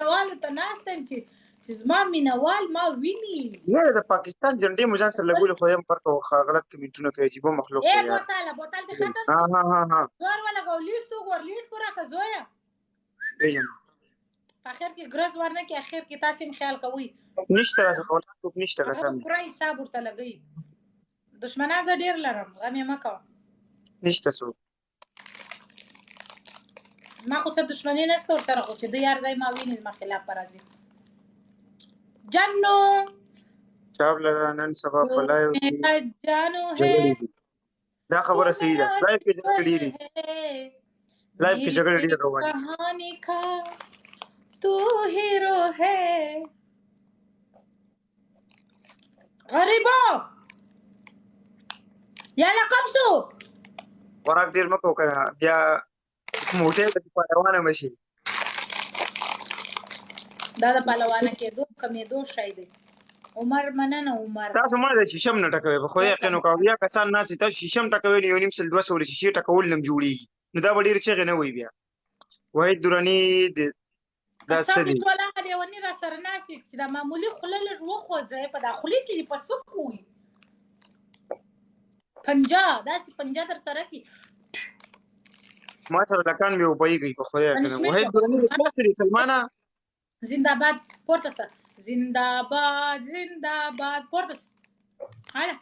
مینوالو ته ناست یم چې چې زما مینوال ما ویني. یاره د پاکستان جنډې مو ځان سره لګولې، خو یم ورته غلط کمنټونه کوي چې بو مخلوق اے دی یار. بوتاله بوتل دې ختم ها شو. ها ها ها. زور ولګو، لیټ تو ګور، لیټ پورا که زویا. پیژنم. په اخر کې ګرز ورنه کې، اخر کې تاسو هم خیال کوئ. نشته راسره ولا څوک نشته هغه قسم به دی. پوره حساب ورته لګوي. دشمنان زه ډیر لرم، غم یې مه کوه. نشته څوک. ما خو څه دشمني نشته ورسره، خو چې د یار ځای ما ویني زما خلاف به راځي. جنو شاب لره نن سبا په لایو کې میرا جانو ہے جګړې دي. دا تو خبره صحیح ده، میرا لایف کې جګړې جگر ډېرې دي. ہے، لایف کې میری جګړې ډېرې روانې دي. کہانی کا تو هیرو ہے. غریبو یالا کم سو. خوراک ډېر مه کوه کنه بیا موټی به دې پهلوانه مه شي. دا د پهلوانه کېدو کمېدو شی دی. عمر مننه عمر. تاسو ما د شیشم نه ټکوي په خو یقین وکړه، بیا کسان ناست دي، تاسو شیشم ټکوي نو 1.5 200 شیشې ټکول نم جوړیږي، نو دا به ډېرې چغې نه وي. بیا وحید دراني د دا قسم څه دې دي؟ ټول هغه لیوني را سره ناست دي چې دا معمولي خوله لږ وخوځوي، په دا خولې کې دې په څه کوي؟ پنجه داسې پنجه در سره کي. ما سره لکان مې وبهیږي په خدای کنه. پنشمنټ وحید وکړه دراني د قربان. چا سره سلمانه؟ زنده‌باد پورته سه، زنده‌باد زنده‌باد پورته سه، هله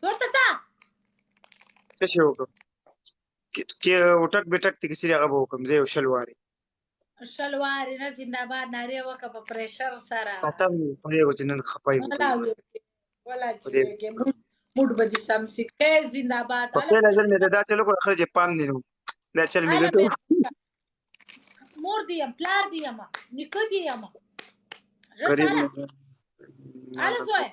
پورته سه. څه شی وکړم کې وټک بیټک ته کسي هغه به وکړم زه یو 20 وارې. 20 وارې نه، زنده‌باد نارې وکړه په پریشر سره. قسم دې خدای وکړه چې نن خفه یم. ولا ویږي ولا چې خدای ویږي، موډ به دې سم سي. که زنده‌باد په هله پهله ځل مې دا چل وکړ، خرج پام دی نو دا چل مې هله دته. مور دې یم، پلار دې یم، نیکه دې یم. ژر غریب سه هله هله زوی.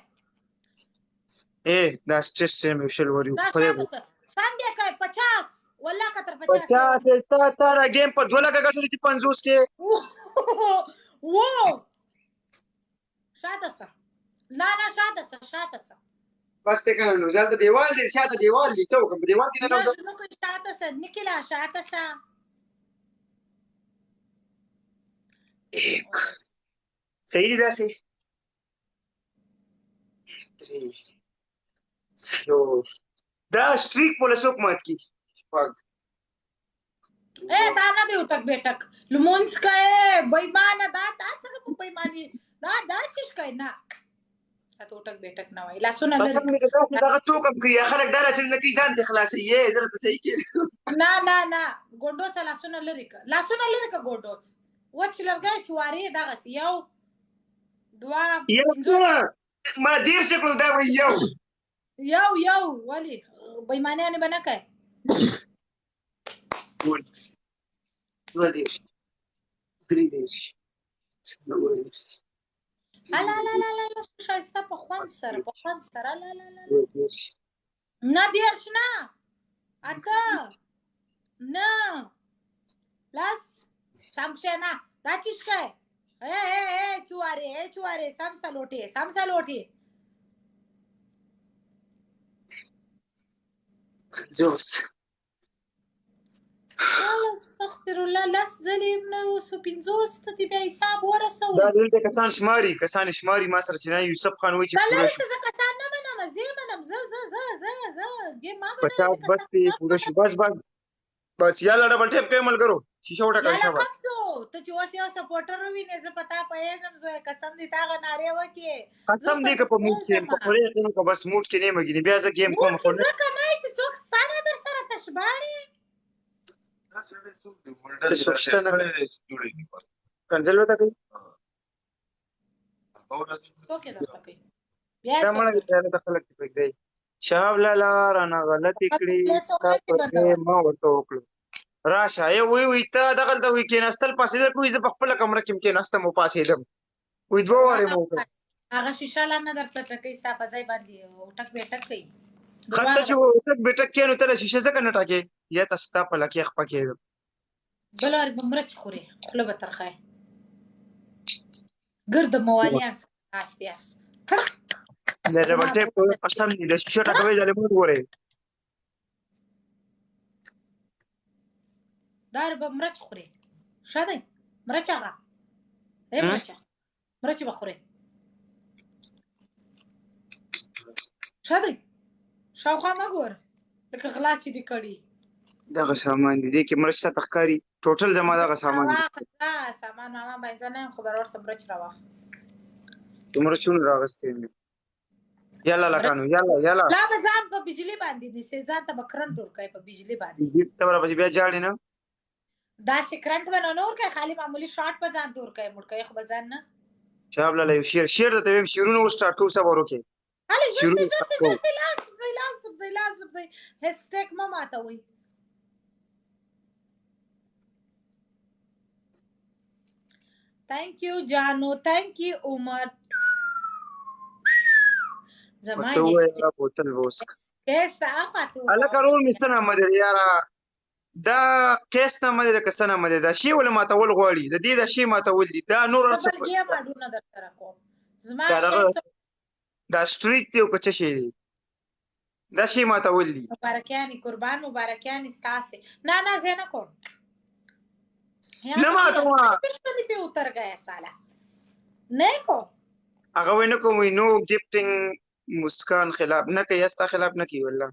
اے دا سټریس سره مې 20 وارې دا خدای شاته سه، سم بیا کوي 50 والله که تر 50 50 تا تا دا ګیم په 2 لکه ګټلی چې 50 کې. و شاته سه، نه نه شاته سه، شاته سه. بس ته کنه نو ځلته دیوال دی، شاته دیوال دی، څه وکړم په دیوال کې نه نه راوځم. نو که شاته سه نکلا شاته سه. 1 صحیح دی داسې 3 4 دا سټریک پوله څوک مات کی؟ 6. اے دا نه دی ټک بیټک لمونځ کوي بېمانه، دا دا څنګه په بېماني دا دا چیش کوي؟ نه دا ته ټک بیټک نه وای، لاسونه قسم لري. دې داسې دغه څوک هم کوي، خلک دا چې نه کوي ځان دې خلاصوي یې زه درته صحیح کې. نه نه نه، ګونډو څه لاسونه لري که، لاسونه لري که، ګونډو څه وچ لرګی چې وارې دغسې 1 2 یو 50. ما 30 کړو دا وایي یو. یو یو ولې بېمانیانې به نه کوې؟ 32 33 34. الا لا لا لا لا، ښایسته په خوند سره، په خوند سره، لا لا لا. 32. نه 30 نه، 8 نه، 10، سم کښېنه. دا چیش کوې؟ اے اے اے چوارې، اے چوارې، سم سه لوټې، سم سه لوټې. 50. والا استغفر الله، 10 ځلې هم نه وسو، 50 ته دې بیا حساب ورسوو. دا دلته کسان شماري، کسان شماري ما سره چې نه یوسف خان وایي چې دا پوره لرې شو. ته زه کسان نه منم، زه منم، زه زه زه زه زه ګیم ما 50 ګڼلې. بس دی پوره شو، بس بس بس، یالا ډبل ټیپ کوي ملګرو، شیشه وټکوي. یالا. شاباش. کم سو ته چې اوس یو سپورټر ووینې زه په تا پوهېږم زویه، قسم دې تا هغه نارې وکړې. قسم دې که په موډ کې یم، په خدای یقین وکړه، بس موډ کې نه یم ګینې بیا زه ګیم کوم موډ خو کې نه. ځکه نه یې چې څوک سره در سره تشباړي. ته څوک شته نه کنځل وته کوي. څوک یې درته کوي بیا؟ دا څوک مړه درته دې ته خلک دې پرېږدی. شهاب لالا رانه غلطې کړې. له څوک ستا نه شي په ځای بندولی. ما ورته وکړو راشه ای وی وی ته دغلته وی کېناستل پاڅېدل کوي، زه په خپله کمره کې هم کېناستم او پاڅېدم وی دوه وارې مو وکړ. هغه شیشه لا نه درته ټکوي، ستا په ځای باندې ټک بې ټک کوي. ښه ته چې ټک بې ټک کښې نو ته له شیشه ځکه نه ټکې یا ته ستا په لکې خپه کېدم. بل وارې به مرچ خورې، خوله به ترخه یې. ګرد موالیان سره ناست یاست، تړق. د ډبل ټیپ کوي قسم دې د شیشه ټکوي ظالمان ګورئ. دا به مرچ خورې، ښه دی مرچ هغه. ای مرچه، مرچ به خورې. ښه دی، شاوخوا مه ګوره لکه غلا چې دې کړي. دغه سامان دی، دې کې مرچ ته ښکاري. ټوټل زما دغه سامان دی. راواخله سامان. ماما باندې زه نه یم خبر، ورسه مرچ راواخله. مرچونه راغستې مې. یلا لکانو، یلا یلا. لا به ځان په بجلی باندې نیسې، ځان ته به کرنټ ورکوې په بجلی باندې. ته به راپسې بیا جاړې نه؟ داسې کرنټ به نه ورکوې، خالي معمولي شارټ به ځان ته ورکوې، مړ کوې خو به ځان نه. شهاب لالا، یو شعر شعر درته وایم، شعرونه اوس سټارټ کوو، صبر وکړئ. هلې ژر سئ، ژر سئ، ژر سئ. لاس دی، لاس دی، لاس دی. هشټګ مه ماتوئ. ثانک یو جانو، ثانک یو عمر. زما ته ووایه بوتل به وڅښه. کیس ته اخوا ته. هلکه ورور مې څه نامه دی یاره؟ دا قیس نامه دی که څه نامه دی؟ دا شی ولې ماتول غواړي؟ د دې دا شی ماتول دي، دا نور هر څه. زه بل ګیم اډونه در سره کوم. زما دا سټریک دی او که څه شی دی؟ دا شی ماتول دي. مبارکیانې قربان، مبارکیانې ستاسې. نه نه، زه نه کوم. نه ماتوه. دشمنی پہ اتر گیا سالا. نه کوم. هغه وای نه کوم. نو ګفټینګ مسکان خلاف نه کوي، ستا خلاف نه کوي والله.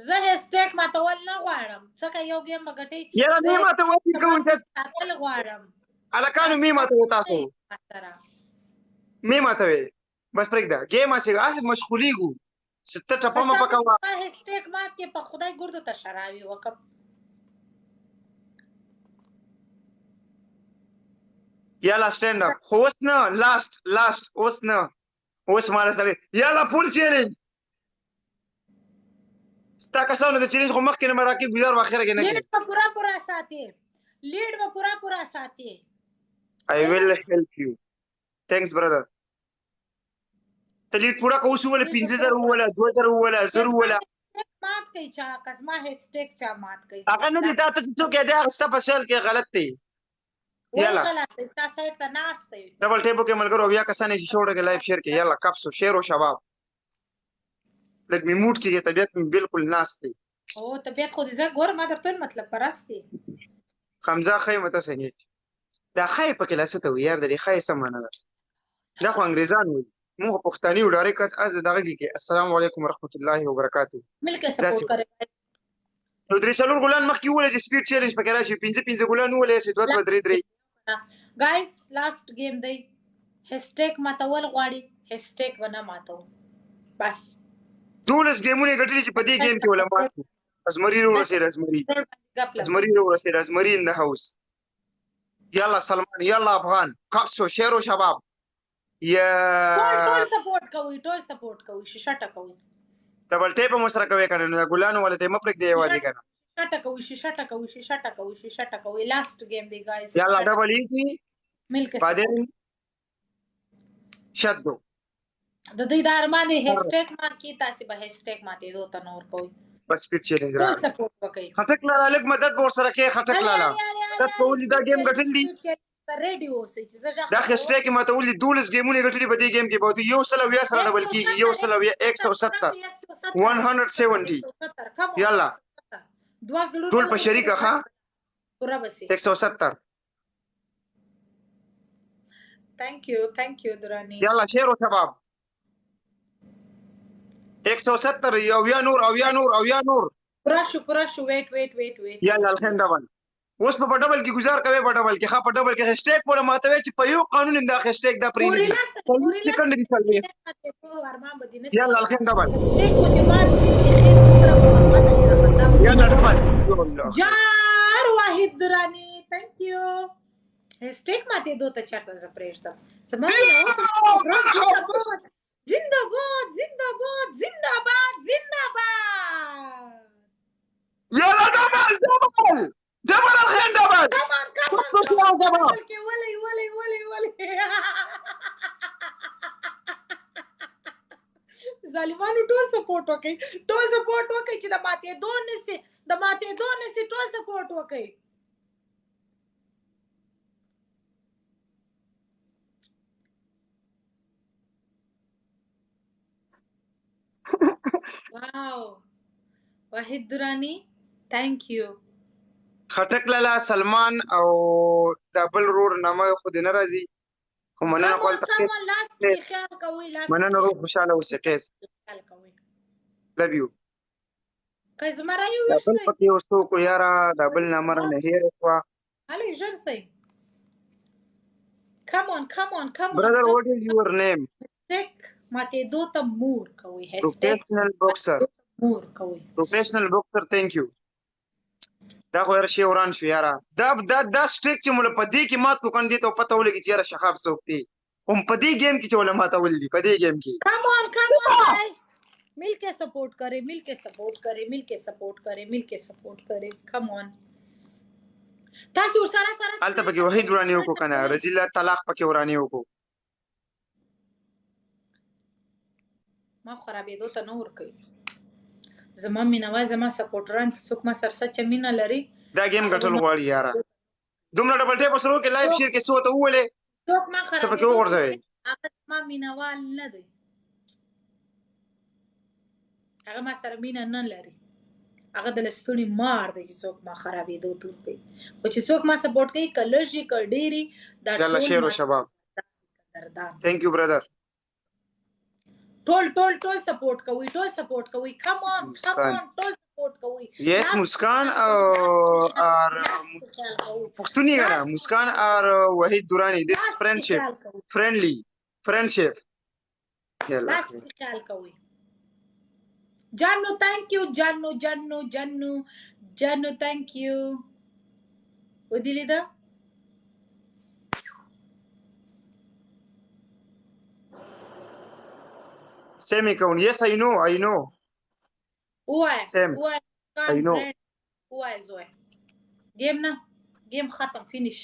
زه هشټګ ماتول نه غواړم، ځکه یو ګیم به ګټي. یاره مې ماتول کوم ساتل غواړم. هلکانو مې ماتوي، تاسو مې ماتوي. بس پرېږده ګیم، هسې هسې مشغولېږو. څه ته ټپه مه پکوه. هشټګ مات کې په خدای ګردو ته شراوي وکم. یالا سټینډ اپ. خو اوس نه، لاست لاست، اوس نه، اوس مال سره. یالا فول چیلنج. ستا کسانو د چیلنج خو مخکې نه مراکې ګزار واخره کې نه کې. لیډ به پورا پورا ساتي، لیډ به پورا پورا ساتي. I will help you. Thanks brother. ته لیډ پورا کوو. ولې 5000 وله، 2000 وله، 1000 وله. مات کوي چا کزما هشټګ چا مات کوي؟ هغه نه دي. دا ته چې څوک دی، هغه ستا په خیال کې غلط دی. یلا غلط دی، ستا سایډ ته ناست دی. ډبل ټیپ کې ملګرو، بیا کسان چې شوړه کې لایف شیر کې. یلا کپسو شیر او شباب. لږ مې موډ کې، طبیعت مې بالکل ناست دی. او طبیعت خو دې زه ګور ما درته مطلب پرست دی. خمزه خې مته څنګه دا خې په کې لاسه ته یار درې خې سمانه ده. دا خو انګریزان وي، موږ پښتاني یو. ډایرکټ از دغه کې. السلام علیکم ورحمت الله وبرکاته. ملک سپورټ کرے. نو درې څلور ګلان مخکې ولې چې سپیډ چیلنج پکې راشي. پنځه پنځه ګلان ولې چې دوه دوه درې درې. ګایز لاست ګیم دی. هشټګ ماتول غواړي، هشټګ ونه ماتو بس. 12 ګیمونه ګټلي چې په دې ګیم کې ولا مات. ازمری ورسېد، ازمری، ازمری ورسېد، ازمری ان د هاوس. یلا سلمان، یلا افغان، کپسو شیرو شباب. یا ټول ټول سپورټ کوي، ټول سپورټ کوي، شیشه ټکوي. ډبل ټیپ مو سره کوي کنه؟ نو ګلانو ولې ته مپرک دی یوازې کنه. شیشه ټکوي، شیشه ټکوي، شیشه ټکوي، شیشه ټکوي. لاست ګیم دی ګایز. یلا ډبل ایزي. ملک بعدين شدو. د دې دا ارمان دی هشټګ مات کی. تاسو به هشټګ ماتې دوه ته نور کوي. بس سپیډ چیلنج را سپورټ وکړئ. خټک لالا لږ مدد به ورسره کې. خټک لالا مدد کول، دا ګیم ګټل دي. ریډي اوسئ چې زه دا هشټګ ماته ولې. 12 ګیمونه ګټلي، په دې ګیم کې به 170 سره ډبل کیږي. 170، 170، 170. یلا ټول په شریکه. ښه پورا بسې. 170. ثانک یو، ثانک یو درانی. یلا شیر او شباب. 170، یو یا نور، او یا نور، او یا نور. پورا شو، پورا شو. ویټ ویټ ویټ ویټ. یلا الخین ډبل. اوس په ډبل کې گزار کوي، په ډبل کې. ښه، په ډبل کې هشټګ پورې ماته چې په یو قانون دا هشټګ دا پرې نه دي سیکنډ دي سلوي. یلا الخین ډبل، یلا ډبل. جار واحد درانی، ثانک یو. هشټګ ماته دوه ته چرته زه پرېږدم؟ زما زنده باد، زنده باد، زنده باد، زنده باد. یلا ډبل، ډبل، ډبل، الخين ډبل. Come on, come on. ولي ولي ولي ولي. ظالمانو ټول سپورټ وکړئ، ټول سپورټ وکړئ چې د ماتې دو نسی، د ماتې دو نسی. ټول سپورټ وکړئ. واو واحد درانی، ثانک یو. خټک لالا، سلمان او دا بل ورور نامه خو دې نه راځي، خو مننه کم کول آن، کم آن، لاس کې خیال کوئ، لاس مننه کې ورور، خوشاله اوسې قیس. خیال کوئ. لو یو. که زمری دا بل وویشتئ. پکې یو څوک و یاره، دا بل نامه رانه هېره شوه. هلئ ژر سئ. Come on, come on, come on. Brother, come. What is your name? هشټګ ماتېدو ته مور کوئ، هشټګ پروفیشنل باکسر. مور کوئ. پروفیشنل باکسر، ثانک یو. دا خو یاره شی وران شو یاره. دا دا دا سټریک چې مولا په دې کې مات کو کنه، دې ته پته ولګي چې یاره شخاب څوک دی. هم په دې گیم کې چې ولا ماتول دي په دې گیم کې. Come on, come on guys، मिल के सपोर्ट करे، मिल के सपोर्ट करे، मिल के सपोर्ट करे، मिल के सपोर्ट करे. کم آن، تاسو ورسره سره. هلته پکې وحید ورانی وکړو کنه، رزیله طلاق پکې ورانی وکړو. ما خرابېدو ته نه ورکوي. زما مینه وال، زما سپورټران، چې څوک ما سره سچه مینه لري، دا گیم ګټل غواړي یاره. دومره ډبل ټیپ سره کې لایف شیر کې څو ته وولې څوک ما څه پکې خرابېدو ته وغورځوي. هغه زما مینوال نه دی، هغه ما سره مینه نه لري، هغه د لستوڼي مار دی چې څوک ما خرابېدو تور کوي. خو چې څوک ما سپورټ کوي، که لږ وي که ډېر وي، دا یلا ټول شیر ما شباب. قدردان. ثانک یو برادر. ټول ټول ټول سپورټ کوي، ټول سپورټ کوي. کم آن، کم مسکان. آن، ټول سپورټ کوي. یس، مسکان او ار پښتوني کنه، مسکان اور وحید درانی، دیس فرندشپ، فرندلی فرندشپ. یلا. لاس کې خیال کوي. جانو، ثانک یو جانو، جانو جانو جانو، ثانک یو. ودی لیده. سیمی کون. یس، آی نو، آی نو. وای. Same. وای. I know. وای زوی، گیم نه، گیم ختم، فینیش،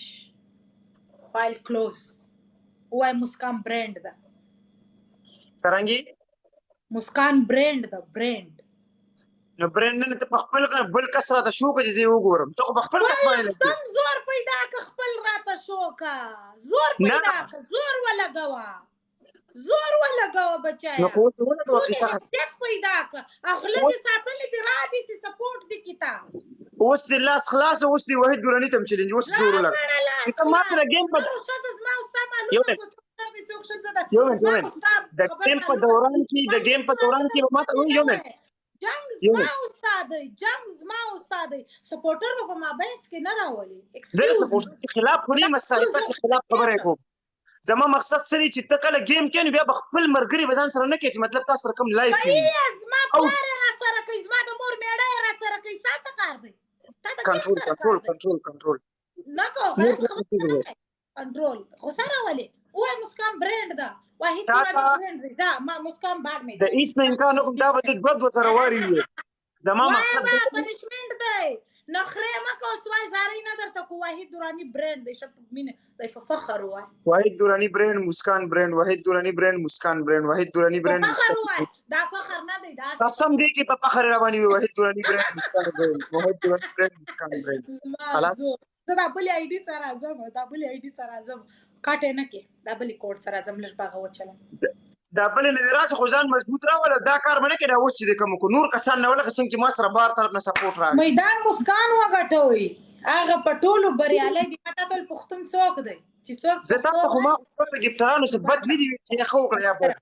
فایل کلوز. وای مسکان برند ده. څرنګه؟ مسکان برند ده، برند. نو برند نه، ته په خپل بل کس راته شو که چې زه یې وګورم. ته خو په خپل کس باندې لګې. سم زور پیدا که، خپل راته شو که زور نه. پیدا که، زور ولګوه، زور ولګوه بچایا. نو خو اوس ولګوه، قصه ختمه. حیثیت پیدا که. غله دې ساتلې دي، را دي سي سپورټ دي کیتا. اوس دې لاس خلاص، اوس دې وحید دراني ته هم چیلنج، اوس زور ولګوه. ته ما سره گیم په ښځه زما او ستا یو معلومه منټ. شوه، څوک نر دی څوک ښځه ده. یو منټ، زما یو منټ. او ستا د خبر گیم په معلومه دوران کې، د گیم په دوران کې به ما ته یو منټ. جنگ یو زما او ستا دی، جنگ زما او ستا دی. سپورټر به په مابینځ کې نه راولي. زه د سپورټ خلاف خو نه یم، ستا چې خلاف خبره کوم. زما مقصد څه دی چې ته کله گیم کې نو بیا به خپل مرګري به ځان سره نه کې، چې مطلب تاسو سره کوم لایف وي. زما پلار یې را سره کوي، زما د مور مېړه یې را سره کوي، ستا څه کار دی؟ تا د گیم کنټرول سره کنټرول کار دی. کنټرول کنټرول. نه کوه، نور غلط څه خبره کیږي؟ نه کوي. کنټرول، غوسه راولي. وای مسکان برند ده، وحید تا دراني ته برند دی. ځه ما مسکان باډ مې. د ایس نه امکان وکړم، دا به دې دوه دوه سره واري وي. زما وای مقصد با پنشمنټ دی. نخرې مه کوه، سوال زارۍ نه درته کو. وحید دراني برند دی، ښه په مینه دی، په فخر وای. وحید درانی برند، مسکان برند، وحید درانی برند، مسکان برند، وحید درانی په برند، فخر مسکان. وای، دا فخر نه دی دا. قسم دی کې په فخر را باندې وي. وحید درانی برند، مسکان برند، وحید درانی برند، مسکان برند. زما خلاص. زور، زه دا بلې آی ډي سره راځم، دا بلې آی ډي سره راځم، کاټه نه کې، دا بلې کوډ سره راځم، لږ باغه وچلم. دا بل نه راځي، خو ځان مضبوط راوله. دا کار باندې کې دا اوس چې کوم کو نور کسان نه ولکه څنګه چې ما سره بار طرف نه سپورټ راغی. میدان مسکان وګټوي، هغه په ټولو بریالی دی. ما ته ټول پښتون څوک دی چې څوک زه تا پښتو ته خو ما خپل ګفټرانو څه بد نه دي چې ښه وکړه یا بد.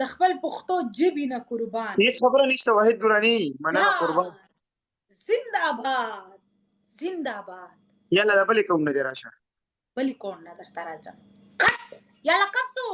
د خپل پښتو ژبې نه قربان. هیڅ خبره نشته. وحید درانی، مننه، قربان. زنده آباد، زنده آباد. یلا، دا بلې کوم نه دی، راشه. بلې کون نه درته راځم. کټ، یلا کپسو.